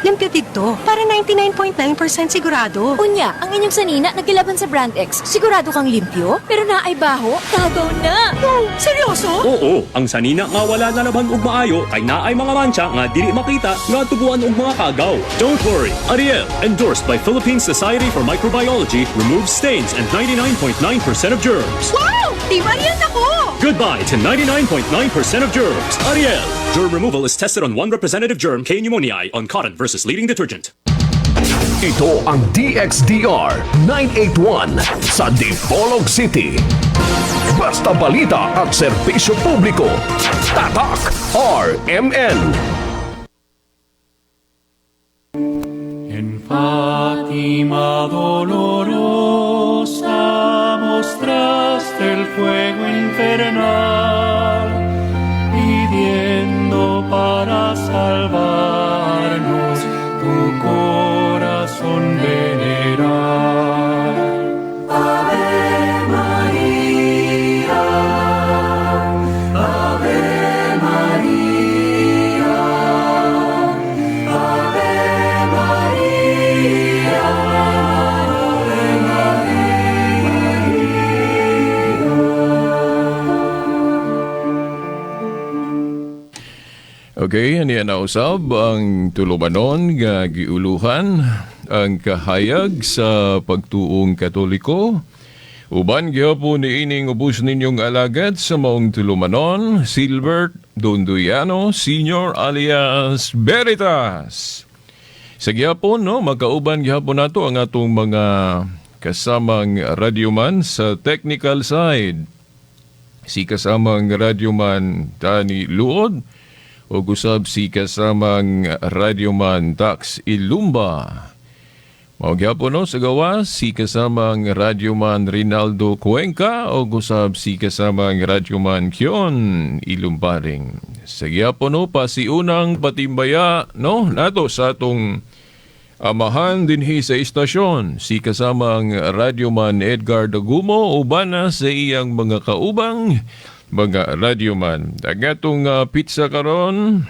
Limpyo didto. Para 99.9% sigurado. Unya, ang inyong sanina nagilabhan sa Brand X. Sigurado kang limpyo? Pero naay baho, kagaw na! Oh, seryoso? Oo, ang sanina nga wala nalabhan og maayo kay naay mga mancha nga dili makita nga tubuan og mga kagaw. Don't worry, Ariel, endorsed by Philippine Society for Microbiology, removes stains and 99.9% of germs. Wow! Team Ariel na ko! Goodbye to 99.9% of germs. Ariel! Germ removal is tested on one representative germ, K. pneumoniae, on cotton versus leading detergent. Ito ang DXDR 981 sa Dipolog City. Basta balita at serbisyo publiko. Tatak RMN. En Fátima dolorosa mostraste el fuego infernal, pidiendo para salvarnos tu corazón veneral. Ave María, Ave María, Ave María, Ave María. Okay, aniya na usab ang tulumanon nga giuluhan ang kahayag sa pagtuong Katoliko. Uban gihapon ni ining ubos ninyong alagad sa maong tulumanon, Silbert Donduyano Senior alias Veritas. Sa gihapon, no, magkauban gihapon nato ang atong mga kasamang radyoman sa technical side. Si kasamang radyoman Dani Luod o usab si kasamang radyoman Dax Ilumba. Mao gyapon, no, sa gawas si kasamang radyoman Rinaldo Cuenca o usab si kasamang radyoman Kion Ilumbaring. Sa gyapon, no, pasiunang patimbaya, no, nato sa atong amahan dinhi sa istasyon, si kasamang radyoman Edgar Dagumo uban na sa iyang mga kaubang mga radyoman. Ang atong petsa karon,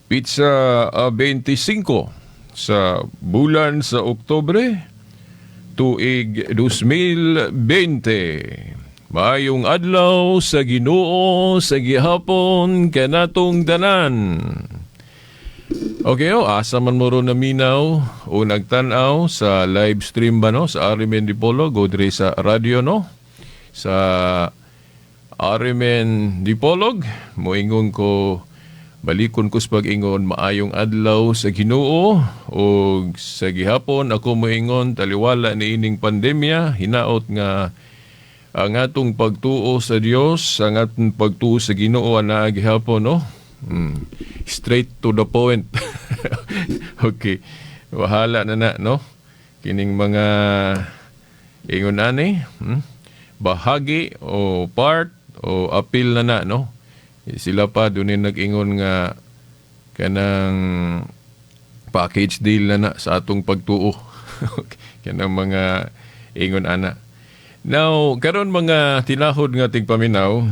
petsa 25 sa bulan sa Oktubre, tuig 2020. Maayong adlaw sa Ginoo sa gihapon kanatong tanan. Okay, oh, asa man mo ron naminaw o nagtanaw sa live stream ba, no, sa RMN Dipolog o diri sa radyo, no, sa RMN Dipolog, moingon ko, balikon ko sa pag-ingon maayong adlaw sa Ginoo o sa gihapon ako moingon taliwala ni ining pandemya, hinaot nga ang atong pagtuo sa Dios, ang atong pagtuo sa Ginoo ana gihapon, no. Straight to the point. Okay. Wahala na na, no? Kining mga ingon ani, Bahagi o part o apil na na, no? Sila pa dunay nag-ingon nga kanang package deal na na sa atong pagtuo. Kanang mga ingon ana. Now, karon mga tinahod nga tigpaminaw,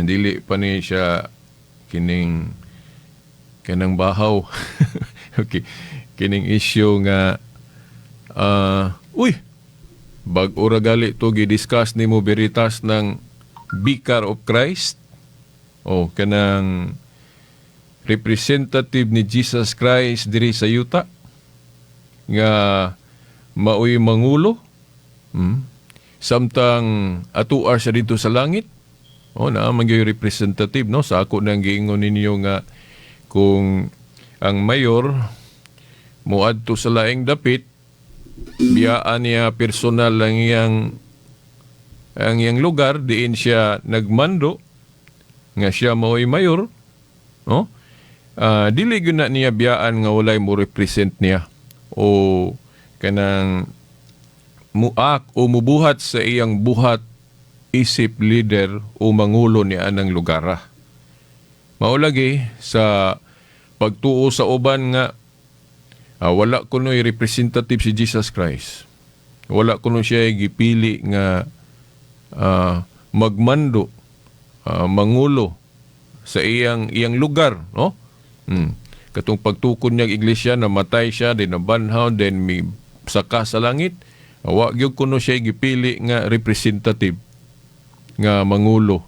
dili pa ni siya kining kanang bahaw. Okay. Kining issue nga uy, bag-o ra gali to gi-discuss nimo Veritas ng Vicar of Christ o kanang representative ni Jesus Christ diri sa yuta nga maoy mangulo, Samtang atuar siya dito sa langit. O naa man gyud representative, no, sa ako nang giingon ninyo nga kung ang mayor moadto sa laing dapit, biyaan niya personal ang iyang lugar diin siya nagmando nga siya mao'y mayor, no, dili gyud na niya biyaan nga walay mo represent niya o kanang muak o mubuhat sa iyang buhat isip leader o mangulo niya anang lugar. Mao lagi sa pagtuo sa uban nga wala kuno'y representative si Jesus Christ. Wala kuno siya gipili nga magmando, mangulo sa iyang iyang lugar, no? Katong pagtukod niya iglesia, namatay siya, then nabanhaw, then mi saka sa langit. Wa gyud kuno siya gipili nga representative nga mangulo.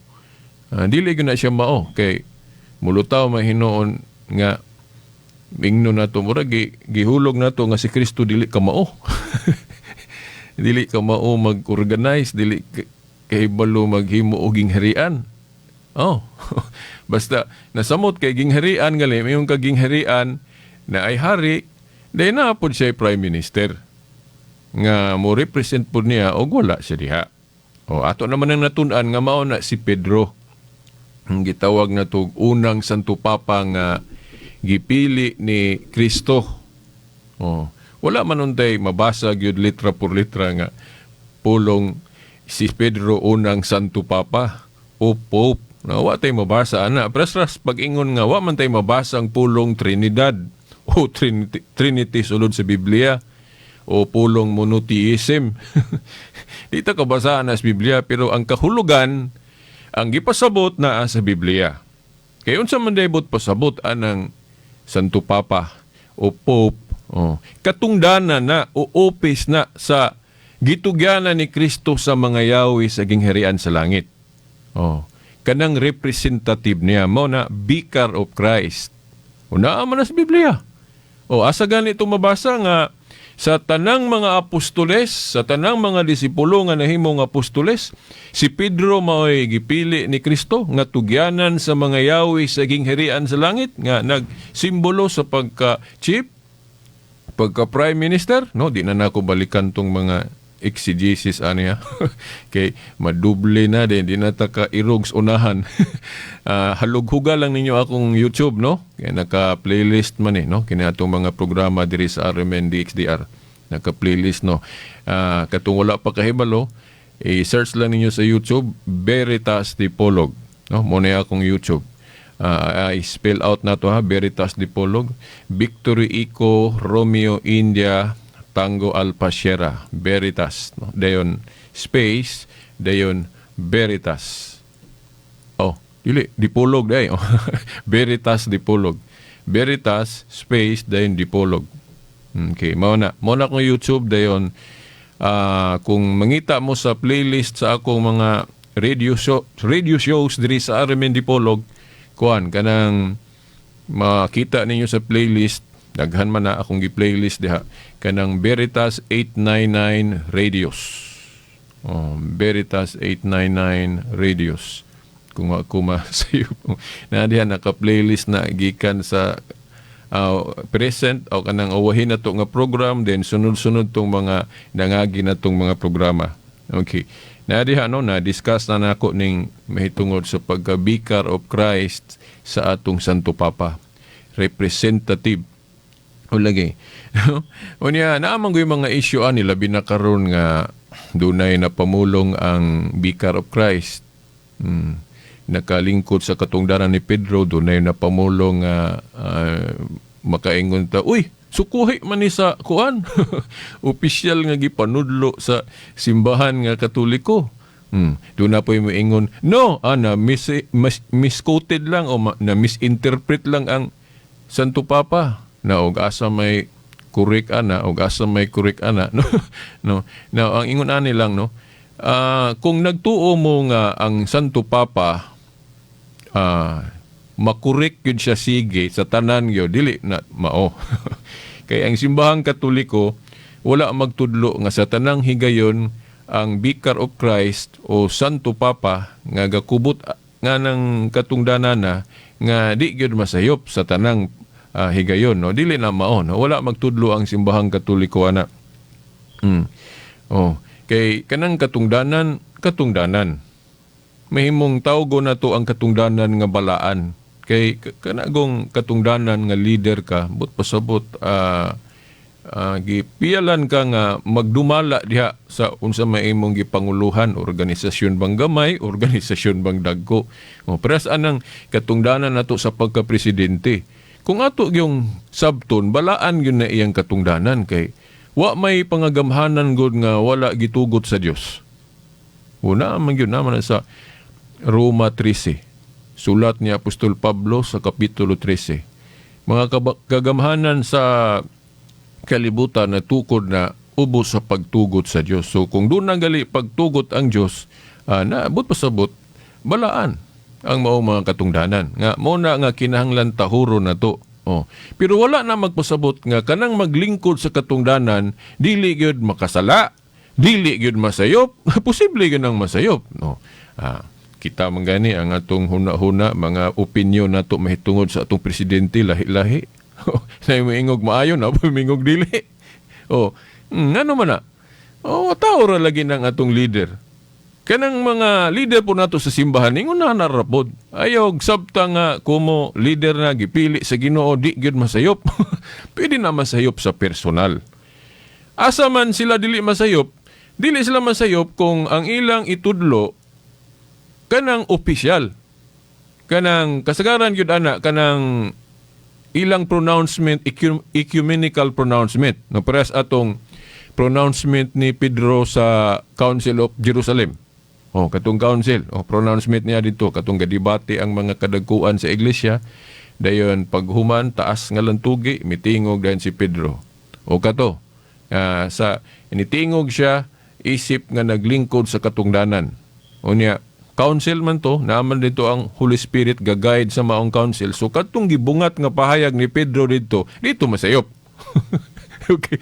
Dili gyud na siya mao kay mulutaw man hinuon nga mingno nato, murag gihulog nato nga si Kristo dili ka mao. Dili ka mao mag-organize, dili kahibalo maghimo og gingharian. Oh. Basta nasamot kay gingharian gali, mayong ka gingharian na ay hari, dahil na pod siya prime minister nga mo represent pod niya og wala siya diha. O ato naman ang natun-an nga mao na si Pedro. Ang gitawag na to unang Santo Papa nga gipili ni Kristo. Oh, wala man untay mabasa gyud litra por litra nga pulong si Pedro unang Santo Papa o Pope. Na wa tay mabasa ana. Pres ras pag-ingon nga wa man tay mabasa ang pulong Trinidad o Trinity sulod sa Biblia o pulong monotheism. Di ta kabasaan na sa Biblia, pero ang kahulugan ang gipasabot naa sa Biblia. Kay unsa man debot pasabot anang Santo Papa o Pope, oh, katungdana na o office na sa gitugyanan ni Kristo sa mga yawi sa gingharian sa langit. Oh, kanang representative niya mo na Vicar of Christ. O naa man na sa Biblia. O asa ganito mabasa nga sa tanang mga apostoles, sa tanang mga disipulo nga nahimong apostoles, si Pedro mao'y gipili ni Kristo nga tugyanan sa mga yawi sa gingharian sa langit nga nagsimbolo sa pagka chief, pagka prime minister, no? Di na nako balikan tong mga exegesis aniya kay maduble na din, di na ta ka irog sa unahan. Halughuga lang ninyo akong YouTube, no, kay naka playlist man eh, no? Kini atong mga programa diri sa RMN DXDR naka playlist, no? Katong wala pa kahibalo, i-search lang ninyo sa YouTube Veritas Dipolog, no? Mo na akong YouTube. I-spell out na to ha, Veritas Dipolog, Victory Echo Romeo India Tango Alpha Sierra, Veritas, no? Dayon space, dayon Veritas. Oh, dili Dipolog day. Oh. Veritas Dipolog, Veritas space dayon Dipolog. Okay, mao na. Mao na akong YouTube. Dayon kung mangita mo sa playlist sa akong mga radio shows diri sa RMN Dipolog, kuan kanang makita ninyo sa playlist, daghan man na akong gi-playlist diha, kanang Veritas 899 Radios. Oh, Veritas 899 Radios. Kung ako masayo na diha, naka-playlist na gikan sa present o kanang uwahin na to nga program, then sunod-sunod tong mga nangagi na tong mga programa. Okay. Na diha, no, na discuss na nako ning mahitungod sa pagka-Vicar of Christ sa atong Santo Papa. Representative. O lagi. Unya, naamang ko yung mga issue ani, labi na karon nga dunay na pamulong ang Vicar of Christ. Nakalingkod sa katungdanan ni Pedro, dunay na pamulong nga makaingon ta, "Uy, sukuhi man ni sa kuan. Opisyal nga gipanudlo sa simbahan nga Katoliko." Doon na po yung moingon, no, na misquoted lang o na misinterpret lang ang Santo Papa. Na og asa may correct ana, og asa may correct ana, no? No. Now, ang ingon ani lang, no, kung nagtuo mo nga ang Santo Papa makurek yun siya sige sa tanan gyud, dili na mao. Kay ang simbahang Katoliko wala magtudlo nga sa tanang higayon ang Vicar of Christ o Santo Papa nga gakubot nga ng katungdanan na nga di gyud masayop sa tanang higayon, no? Dili na mao, no? Wala magtudlo ang simbahang Katoliko ana. Oh, kay kanang katungdanan, katungdanan mahimong tawgo na to ang katungdanan nga balaan, kay kanagong katungdanan nga leader ka, but pasabot gipiyalan ka nga magdumala diha sa unsa may imong gipanguluhan, organisasyon bang gamay, organisasyon bang dagko. O pares anang katungdanan nato sa pagka-presidente. Kung ato yung sabton, balaan yun na iyang katungdanan kay wa may pangagamhanan gud nga wala gitugot sa Dios. Una man gyud naman sa Roma 13. Sulat ni Apostol Pablo sa Kapitulo 13. Mga kagamhanan sa kalibutan na tukod na ubos sa pagtugot sa Dios. So kung doon na gali pagtugot ang Dios, na abot pasabot balaan ang maong mga katungdanan. Nga mo na nga kinahanglan tahuro na to. Oh. Pero wala na magpasabot nga kanang maglingkod sa katungdanan dili gyud makasala, dili gyud masayop, posible gyud ang masayop, no. Kita man gani ang atong huna-huna, mga opinyon nato mahitungod sa atong presidente lahi-lahi. Na moingog maayo na moingog dili. Oh, ngano man na? Oh, tao ra lagi ng atong leader. Kanang mga leader po nato sa simbahan, ingon na narapod. Ayaw, sabta nga kumo leader na gipili sa Ginoo, di gyud masayop. Pwede na masayop sa personal. Asa man sila dili masayop? Dili sila masayop kung ang ilang itudlo kanang opisyal. Kanang kasagaran gyud ana kanang ilang pronouncement, ecumenical pronouncement. No, parehas atong pronouncement ni Pedro sa Council of Jerusalem. Oh, katong council, oh, pronouncement niya dito, katong gadibate ang mga kadagkuan sa iglesia. Dayon paghuman taas nga lantugi, mitingog dayon si Pedro. O kato, sa initingog siya isip nga naglingkod sa katungdanan. Unya, council man to, naaman dito ang Holy Spirit ga-guide sa maong council. So katong gibungat nga pahayag ni Pedro dito, dito masayop. Okay.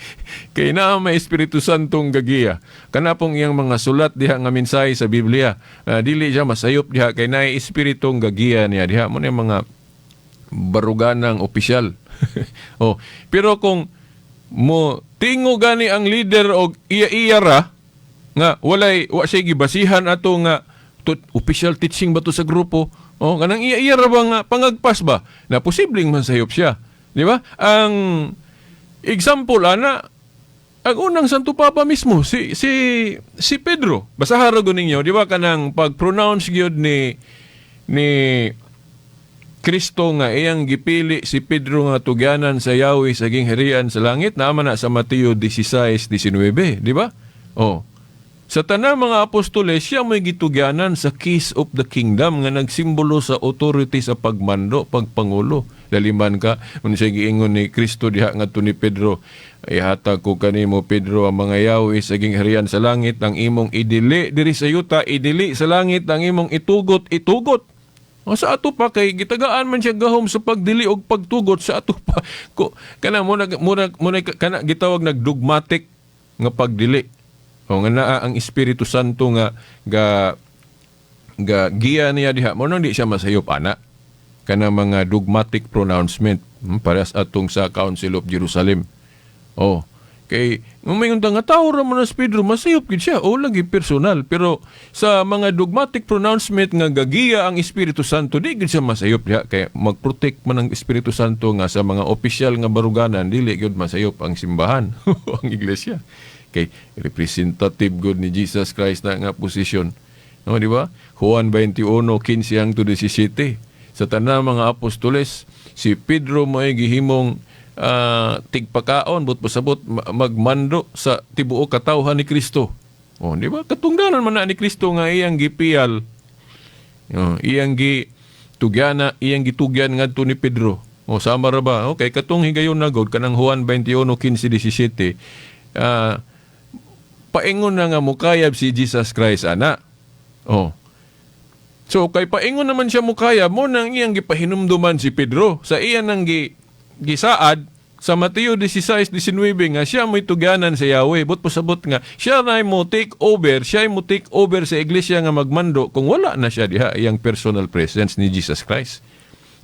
Kay naa may Espiritu Santong gagiya. Kana pong iyang mga sulat diha nga mensahe sa Biblia. Dili siya masayop diha kay naay Espiritong gagiya niya diha mo na yung mga baruganang opisyal. Oh, pero kung mo tingo gani ang leader og iya-iya ra nga walay wa siya gibasihan ato nga to, official teaching ba to sa grupo? Oh, kanang iya-iya ra ba nga pangagpas ba na posibleng mansayop siya, di ba? Ang example ana, ang unang Santo Papa mismo, si Pedro. Basahan ra ninyo, di ba, kanang pag-pronounce gyud ni Kristo nga iyang gipili si Pedro nga tugyanan sa Yahweh sa gingharian sa langit, naman na sa Mateo 16:19, di ba? Oh. Sa tanang mga apostoles, siya may gitugyanan sa keys of the kingdom nga nagsimbolo sa authority sa pagmando, pagpangulo. Laliman ka, kung siya giingon ni Kristo diha ngadto ni Pedro, "Ihatag ko kanimo, Pedro, ang mga yawi sa gingharian sa langit, ang imong idili diri sa yuta, idili sa langit, ang imong itugot, itugot." O sa ato pa kay gitagaan man siya gahom sa pagdili og pagtugot sa ato pa. Ko kana mo na mo na kana gitawag nag dogmatic nga pagdili. O nga naa ang Espiritu Santo nga ga ga giya niya diha mo nang di siya masayop ana kana mga dogmatic pronouncement, parehas atong sa Council of Jerusalem. Oh, kay mumingon ta nga tao ra man na si Pedro, masayop gid siya. O lagi personal, pero sa mga dogmatic pronouncement nga gagiya ang Espiritu Santo, di gid siya masayop diha kay magprotect man ang Espiritu Santo nga sa mga opisyal nga baruganan dili gyud masayop ang simbahan, ang iglesia. Kay representative gud ni Jesus Christ na nga posisyon. No, di ba? Juan 21:15 hangtod 17. Sa tanang mga apostoles, si Pedro may gihimong tigpakaon, but pasabot magmando sa tibuok katawhan ni Kristo. Oh, di ba? Katungdanan man na ni Kristo nga iyang gipiyal. Oh, iyang gi tugyana, iyang gitugyan ngadto ni Pedro. Oh, sama ra ba? Okay, katong higayon na god kanang Juan 21:15 17. Paingon na nga mukayab si Jesus Christ ana. Oh. So kay paingon naman siya mukayab mo nang iyang gipahinumduman si Pedro sa iyan nang gisaad sa Mateo 16:19 nga siya mo'y tugyanan sa Yahweh. But pasabot nga siya na mo take over, siya mo take over sa iglesia nga magmando kung wala na siya diha iyang personal presence ni Jesus Christ.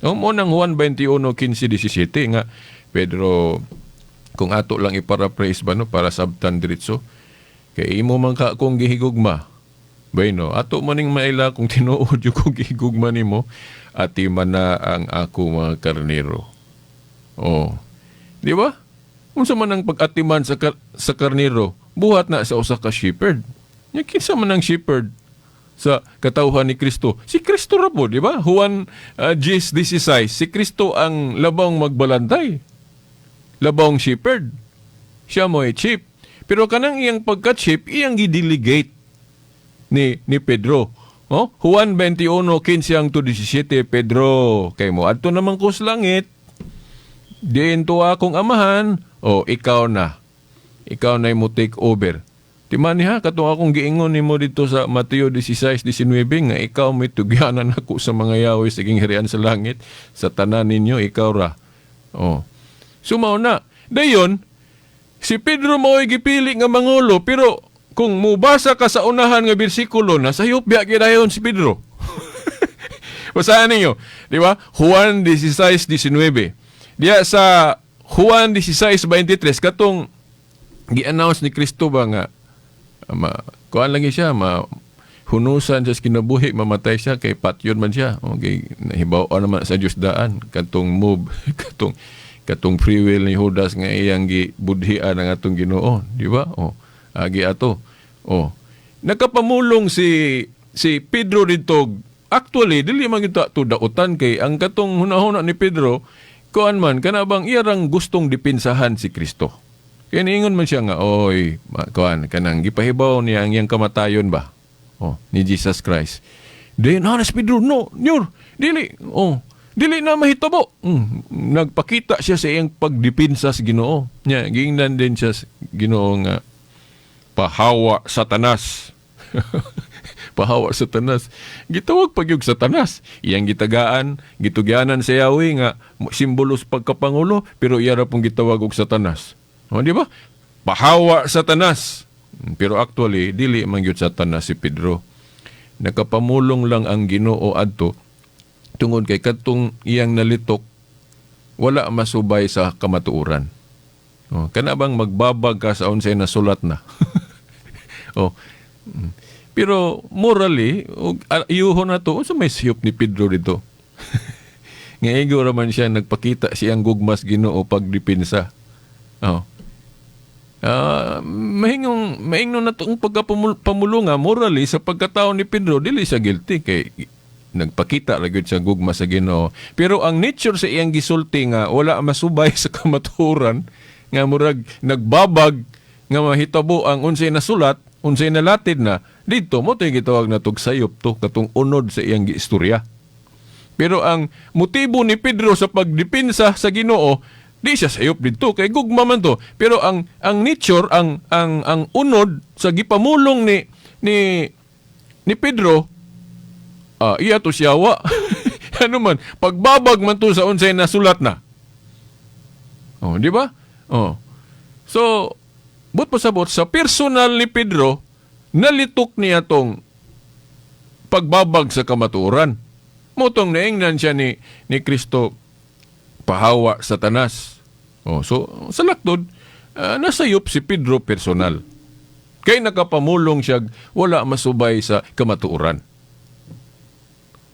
O mo nang Juan 21:15 17 nga Pedro, kung ato lang iparaphrase ba, no, para sabtan diretso, kay imo man ka akong gihigugma. Bueno, ato man ning maila kung tinuod yung kong gihigugma nimo, ati man na ang ako mga karnero. Oh. Di ba? Unsa man ang pag-atiman sa karnero, buhat na sa usa ka shepherd. Nya kinsa man ang shepherd sa katawhan ni Kristo? Si Kristo ra po, di ba? Juan 10:16, si Kristo ang labang magbalantay. Labang shepherd. Siya mo ay chief. Pero kanang iyang pagka-chief, iyang gidelegate ni Pedro. Oh, Juan 21:15 hangtod 17, "Pedro, kay mo adto naman ko sa langit. Diin to akong amahan, o ikaw na. Ikaw na mo take over. Timani ha, katong akong giingon nimo dito sa Mateo 16:19 nga ikaw may tugyanan ako sa mga yawi sa gingharian sa langit, sa tanan ninyo, ikaw ra. Oh. So mao na. Dayon, si Pedro mao'y gipili nga mangulo, pero kung mubasa ka sa unahan nga bersikulo, nasayop biya gidayon si Pedro. Basahan ninyo. Di ba? Juan 16:19. Diya sa Juan 16:23, katong gi-announce ni Kristo ba nga ma, kuan lagi siya, ma hunusan siya sa kinabuhi, mamatay siya kay patyon man siya. Okay, nahibaw naman sa Dios daan katong move, katong katong free will ni Judas nga iyang gibudhian ang atong Ginoo, di ba? Oh, agi ato. Oh. Nakapamulong si si Pedro didto. Actually, dili man gyud to dautan kay ang katong hunahuna ni Pedro, kuan man kana bang iyarang gustong dipinsahan si Kristo. Kaya niingon man siya nga, oy, kuan kanang gipahibaw niya ang iyang kamatayon ba? Oh, ni Jesus Christ. Then, ah, si Pedro, no, Nyor, dili, oh, dili na mahitabo. Nagpakita siya sa iyang pagdipinsa sa Ginoo. Nya, giingnan din siya sa Ginoo nga pahawa Satanas. Pahawa Satanas. Gitawag pagyug Satanas. Iyang gitagaan, gitugyanan sa Yahweh nga simbolo sa pagkapangulo, pero iya ra pong gitawag og Satanas. O, di ba? Pahawa Satanas. Pero actually, dili man gyud Satanas si Pedro. Nakapamulong lang ang Ginoo adto tungod kay kadtong iyang nalitok wala masubay sa kamatuoran. Oh, kana bang magbabag ka sa unsay nasulat na? Oh. Pero morally, og ayuho na to, unsa may siyop ni Pedro dito? Nga igo ra man siya nagpakita siyang gugmas Ginoo pagdipinsa. Oh. Mahingong maingnon na tong pagkapamulong nga morally sa pagkatao ni Pedro, dili siya guilty kay nagpakita ra gyud siya gugma sa Ginoo. Pero ang nature sa iyang gisulti nga wala masubay sa kamatuoran, nga murag nagbabag nga mahitabo ang unsay nasulat, unsay nalatid na didto, mo to'y gitawag na tog sayop to katong unod sa iyang giistorya. Pero ang motibo ni Pedro sa pagdipinsa sa Ginoo, di siya sayop didto kay gugma man to. Pero ang nature, ang unod sa gipamulong ni Pedro, iya to siya wa. Ano man, pagbabag man to sa unsay nasulat na. Oh, di ba? Oh. So, but pasabot sa personal ni Pedro, nalitok niya tong pagbabag sa kamatuoran. Motong naingnan siya ni Kristo, pahawa Satanas. Oh, so sa laktod, nasayop si Pedro personal. Kay nakapamulong siya wala masubay sa kamatuoran.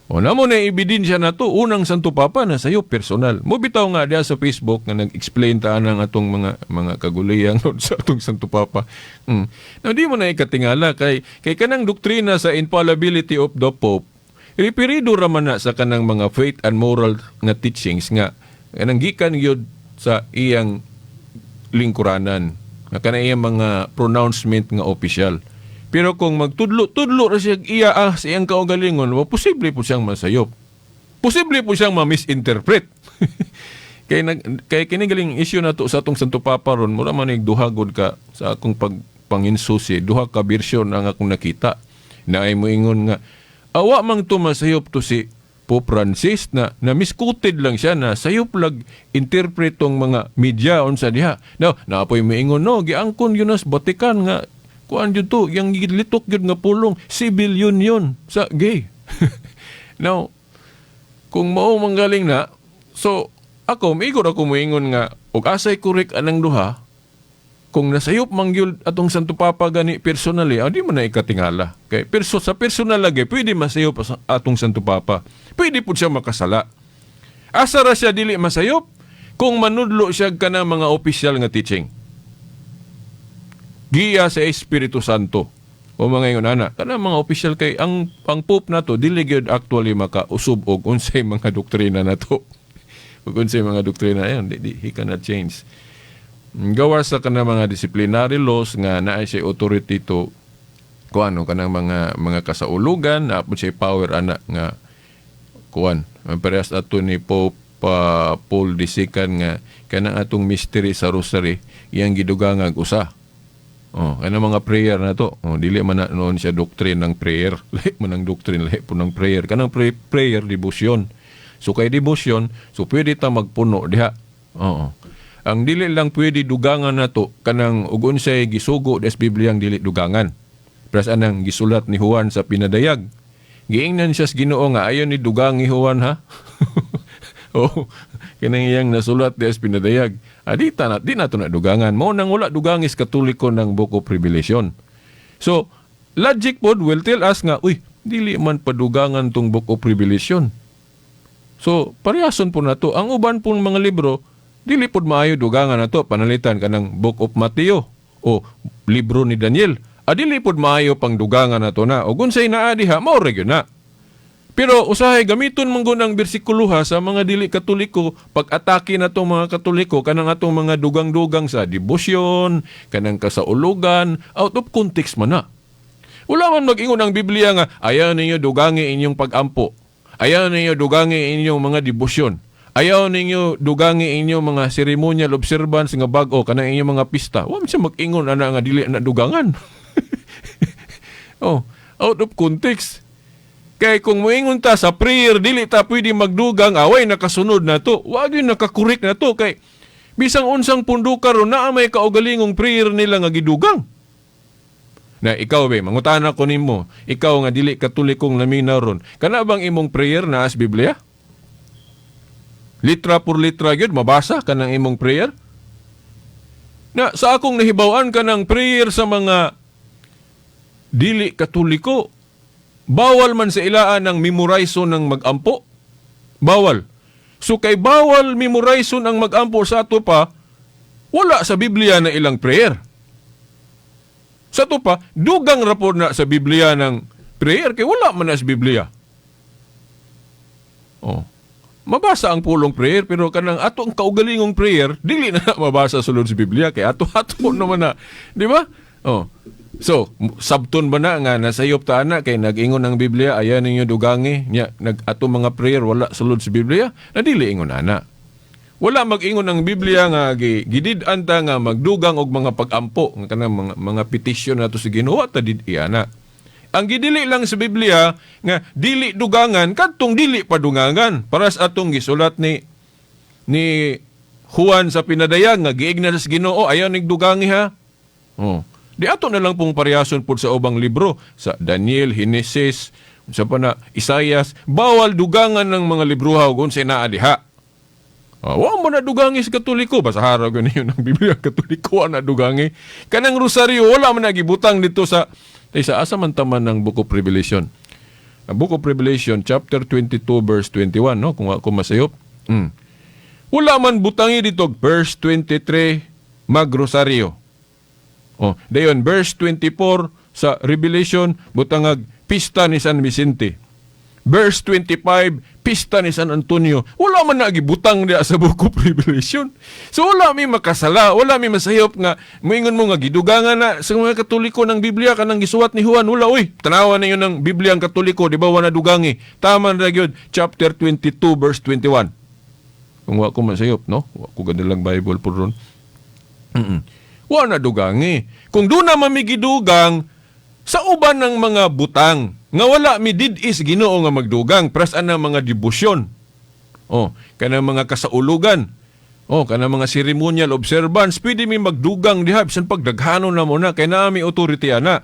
O namo na ebidensya na to, unang Santo Papa na sayop personal. Mo bitaw nga diya sa Facebook nga nag-explain ta ang atong mga kaguliyang sa atong Santo Papa. Now, di mo na ikatingala kay kanang doktrina sa infallibility of the Pope, referido ra man na sa kanang mga faith and moral nga teachings nga kanang gikan gyud sa iyang lingkuranan, nga kanang iyang mga pronouncement nga opisyal. Pero kung magtudlo-tudlo ra siya iya sa iyang kaugalingon, wa posible po siyang masayop. Posible po siyang ma-misinterpret. Kay kini galing issue na to sa atong Santo Papa ron, mura man ig duha gud ka sa akong pagpanginsusi, duha ka bersyon ang akong nakita. Na ay moingon nga awa mang to masayop to si Pope Francis na misquoted lang siya, na sayop lag interpret tong mga media unsa diha. Now, naapoy moingon, no, giangkon yun nas Vatican nga kuan jud to, yang gilitok jud nga pulong civil union sa gay. Now, kung mao manggaling na, so ako miigor ako moingon nga og asay correct anang duha, kung nasayop man gyud atong Santo Papa gani personally, di mo na ikatingala. Kay sa personal lagi pwede masayop sa atong Santo Papa. Pwede pud siya makasala. Asa ra siya dili masayop? Kung manudlo siya kanang mga opisyal nga teaching. Giya sa Espiritu Santo. O mga ingon ana, kanang mga opisyal kay ang Pope nato dili gyud actually makausub og unsay mga doktrina nato. Ug unsay mga doktrina ayon, di, he cannot change. Gawa sa kanang mga disciplinary laws nga naa siya authority to kuan kanang mga kasaulugan, naa po siya power ana nga kuan. Parehas ato ni Pope. Papa Paul II nga kanang atong mystery sa rosary iyang gidugangag usa. Oh, kanang mga prayer na to. Oh, dili man na noon siya doctrine ng prayer. Lahi man ang doctrine, lahi po ng prayer. Kanang prayer devotion. So kay devotion, so pwede ta magpuno diha. Oo. Ang dili lang pwede dugangan nato kanang ug unsay gisugo des Biblia ang dili dugangan. Pras anang gisulat ni Juan sa pinadayag. Giingnan siya sa Ginoo nga ayon ni dugangi Juan ha. Oh, kanang iyang nasulat des pinadayag. Adi ta na di nato na dugangan. Mao nang wala dugangis Katoliko ng Book of Revelation. So, logic pod will tell us nga, uy, dili man padugangan tong Book of Revelation. So, parehason po na to. Ang uban pong mga libro, dili pod maayo dugangan na to. Panalitan kanang Book of Matthew o libro ni Daniel. Adili pod maayo pang dugangan na to na. O unsay naa diha, mao ra gyud na. Pero usahay gamiton man gud ang bersikulo ha sa mga dili Katoliko pag-atake na tong mga Katoliko kanang atong mga dugang-dugang sa debosyon, kanang kasaulugan, out of context man na. Wala man mag-ingon ang Biblia nga ayaw ninyo dugangi inyong pag-ampo. Ayaw ninyo dugangi inyong mga debosyon. Ayaw ninyo dugangi inyong mga ceremonial observance nga bag-o kanang inyong mga pista. Wa man siya mag-ingon ana nga dili na dugangan. Oh, out of context. Kay kung moingon ta sa prayer dili ta pwede magdugang away nakasunod na to. Wa gyud nakakorek na to kay bisang unsang punduka ron naa may kaugalingong prayer nila nga gidugang. Na ikaw be, mangutana ko nimo, ikaw nga dili Katolikong naminaw ron. Kana bang imong prayer naa sa Biblia? Litra por litra gyud mabasa kanang imong prayer? Na sa akong nahibaw-an kanang prayer sa mga dili Katoliko, bawal man sa ilaan ang memorize ng magampo. Bawal. So kay bawal memorize ang magampo sa ato pa, wala sa Biblia na ilang prayer. Sa ato pa, dugang rapor na sa Biblia ng prayer kay wala man na sa Biblia. Oh. Mabasa ang pulong prayer pero kanang ato ang kaugalingong prayer dili na mabasa sulod sa Biblia kay ato-ato naman na, di ba? Oh. So, sabton ba na nga nasayop ta ana kay nag-ingon ang Biblia ayan ninyo dugangi nya nag ato mga prayer wala sulod sa Biblia na dili ingon ana. Wala mag-ingon ang Biblia nga gidid-an ta nga magdugang og mga pag-ampo nga kanang mga petisyon nato sa Ginoo ta did ana. Ang gidili lang sa Biblia nga dili dugangan kadtong dili padugangan para sa atong gisulat ni Juan sa pinadayag nga giigna sa Ginoo ayaw nig dugangi ha. Oh. Di ato na lang pong parehason pud sa ubang libro sa Daniel, Genesis, sa pa na Isaias, bawal dugangan ng mga libroha ug unsay naa diha. Ah, wa mo na dugangi sa Katoliko, basahara gyud ninyo ng Biblia Katoliko na dugangi. Kanang rosaryo wala man nagibutang dito sa sa asa man taman ng Book of Revelation. Ang Book of Revelation chapter 22 verse 21, no, kung ako masayop. Wala man butangi dito verse 23 magrosaryo. Oh, dayon verse 24 sa Revelation butangag pista ni San Vicente. Verse 25, pista ni San Antonio. Wala man na gibutang diya sa Book of Revelation. So wala mi makasala, wala mi masayop nga moingon mo nga gidugangan na sa mga Katoliko ng Biblia kanang gisuwat ni Juan. Wala oy. Tanawa ninyo ng Biblia ang Katoliko, di ba wala dugangi. Tama na gyud chapter 22 verse 21. Kung wa ko masayop, no? Wa ko ganda lang Bible po ron. Wa na dugangi. Kung doon na mamigidugang, sa uban ng mga butang, nga wala mi did-is Ginoo nga magdugang, pras ang mga debosyon. Oh, kanang mga kasaulugan. Oh, kanang mga ceremonial observance, pwede mi magdugang diha bisan pagdaghano na mo na kay naa mi authority ana.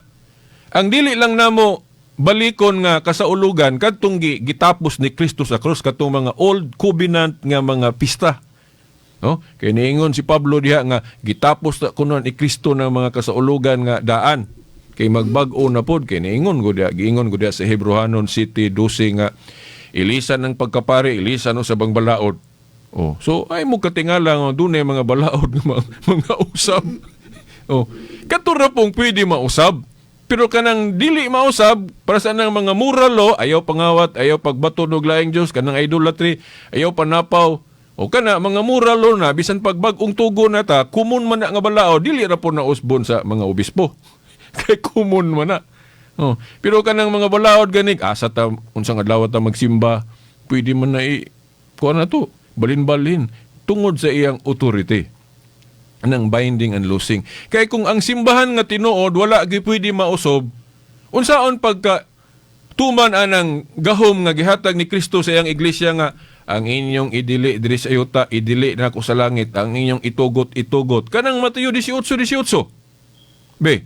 Ang dili lang namo balikon nga kasaulugan kadtong gitapos ni Kristo sa krus katong mga old covenant nga mga pista. No? Kay niingon si Pablo diha nga gitapos na kuno ni Kristo ng mga kasaulugan nga daan. Kay magbag-o na pod kay niingon go diha, giingon go diha sa Hebreohanon 7:12 nga ilisan ng pagkapari, ilisan o sa bang balaod. Oh, so ay mo katingala nga dunay mga balaod nga mga usab. Oh, kato ra pong pwede mausab. Pero kanang dili mausab para sa nang mga moral law, ayaw pangawat, ayaw pagbato og laing Dios, kanang idolatry, ayaw panapaw. O kana mga moral law na bisan pagbag-ong tugo na ta, kumun man na nga balaod, dili ra po na usbon sa mga obispo. Kay kumun man na. Oh, pero kanang mga balaod ganig asa ta unsang adlaw ta magsimba, pwede man na i kuan na to. Balin-balin tungod sa iyang authority ng binding and loosing. Kay kung ang simbahan nga tinuod wala gyud pwede mausob, unsaon pagka tuman anang gahom nga gihatag ni Kristo sa iyang iglesia nga ang inyong idili diri sa yuta, idili nako sa langit, ang inyong itugot, itugot? Kanang Mateo 18:18. Be,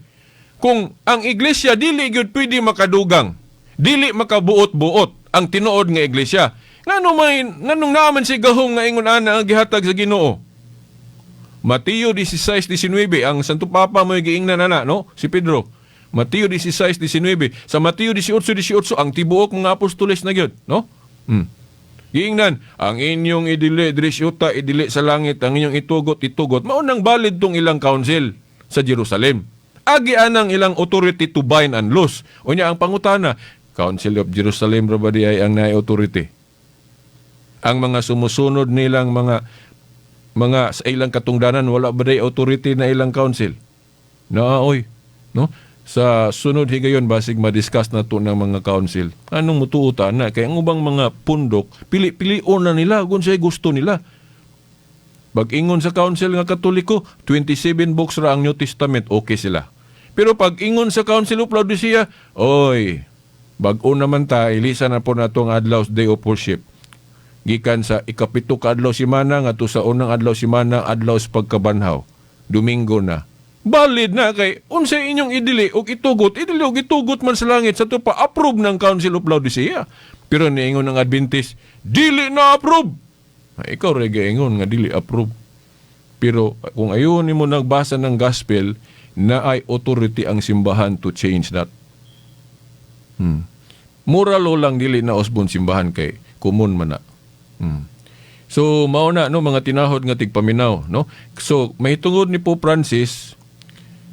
kung ang iglesia dili gyud pwede makadugang, dili makabuot-buot ang tinuod nga iglesia, nganong naa man si gahom nga ingon ana ang gihatag sa Ginoo? Mateo 16:19, ang Santo Papa mo giingnan ana, no? Si Pedro. Mateo 16:19. Sa Mateo 18:18, ang tibuok mga apostoles na gyud, no? Giingnan, ang inyong idili diri sa yuta, idili sa langit, ang inyong itugot, itugot. Mao nang valid tong ilang council sa Jerusalem. Agi anang ilang authority to bind and loose. Unya ang pangutana, Council of Jerusalem ra ba di ay ang naay authority? Ang mga sumusunod nilang mga sa ilang katungdanan, wala ba day authority na ilang council? Na oy, no? Sa sunod higayon basig ma-discuss na to ng mga council. Anong mutuutan na kay ang ubang mga pundok pili-pilion na nila kung sa'y gusto nila. Pag ingon sa council nga Katoliko, 27 books ra ang New Testament, okay sila. Pero pag ingon sa Council of Laodicea, oy, bag-o naman ta, ilisa na po nato ang adlaw day of worship. Gikan sa 7 ka adlaw simana ngadto sa unang adlaw simana, adlaw sa pagkabanhaw. Domingo na. Valid na kay unsay inyong idili og itugot, idili og itugot man sa langit sa pa approve ng Council of Laodicea. Pero niingon ng Adventist, dili na approve. Ay, ikaw ra ingon nga dili approve. Pero kung ayon nimo nagbasa ng gospel, na ay authority ang simbahan to change that. Moral law lang dili na usbon simbahan kay common man na. So mao na, no, mga tinahod nga tigpaminaw, no. So mahitungod ni Pope Francis.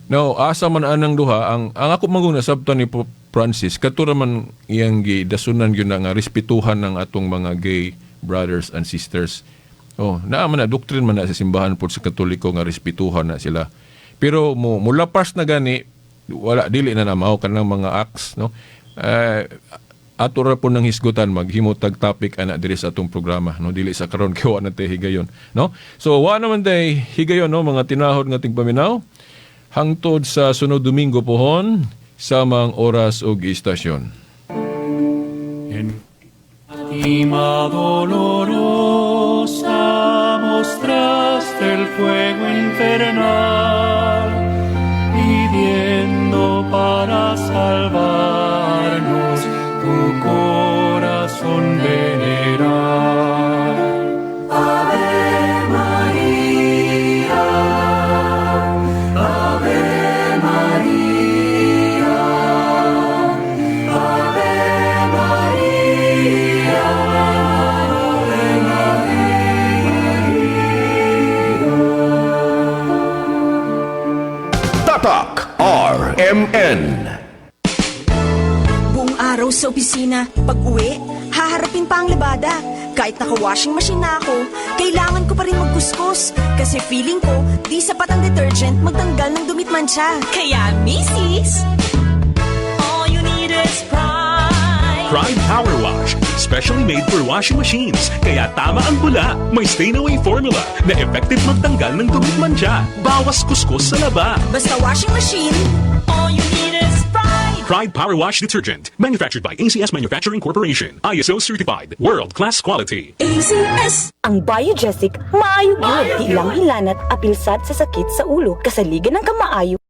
Now, asa man anang duha ang ako mangong nasabtan ni Pope Francis, kato ra man iyang gidasunan gyud na nga respetuhan ng atong mga gay brothers and sisters. Oh, naa man na doctrine man na sa simbahan pod sa Katoliko nga respetuhan na sila. Pero mo mulapas na gani, wala, dili na na mao kanang mga acts, no. Eh, ato ra po nang hisgutan maghimo tag topic ana diri sa atong programa, no, dili sa karon kay wa na tay higayon, no. So wa naman tay higayon, no, mga tinahod nga tigpaminaw, hangtod sa sunod Domingo pohon, samang oras ug istasyon. En Fátima dolorosa mostraste el fuego infernal, pidiendo para salvarnos tu corazón veneral. Ave Maria, Ave Maria, Ave Maria, Ave Maria. Tatak RMN. Buong araw sa opisina, pag uwi, haharapin pa ang labada. Kahit naka-washing machine na ako, kailangan ko pa rin magkuskus. Kasi feeling ko, di sapat ang detergent magtanggal ng dumi't mantsa. Kaya, misis, all you need is Pride. Pride Power Wash. Specially made for washing machines. Kaya tama ang bula. May stain-away formula na effective magtanggal ng dumi't mantsa. Bawas kuskus sa laba. Basta washing machine, All you need is Pride. Pride Power Wash Detergent. Manufactured by ACS Manufacturing Corporation. ISO certified. World-class quality. ACS! Ang Biogesic, maayo gyud, di lang hilanat, apil sad sa sakit sa ulo, kasaligan ng kamaayo.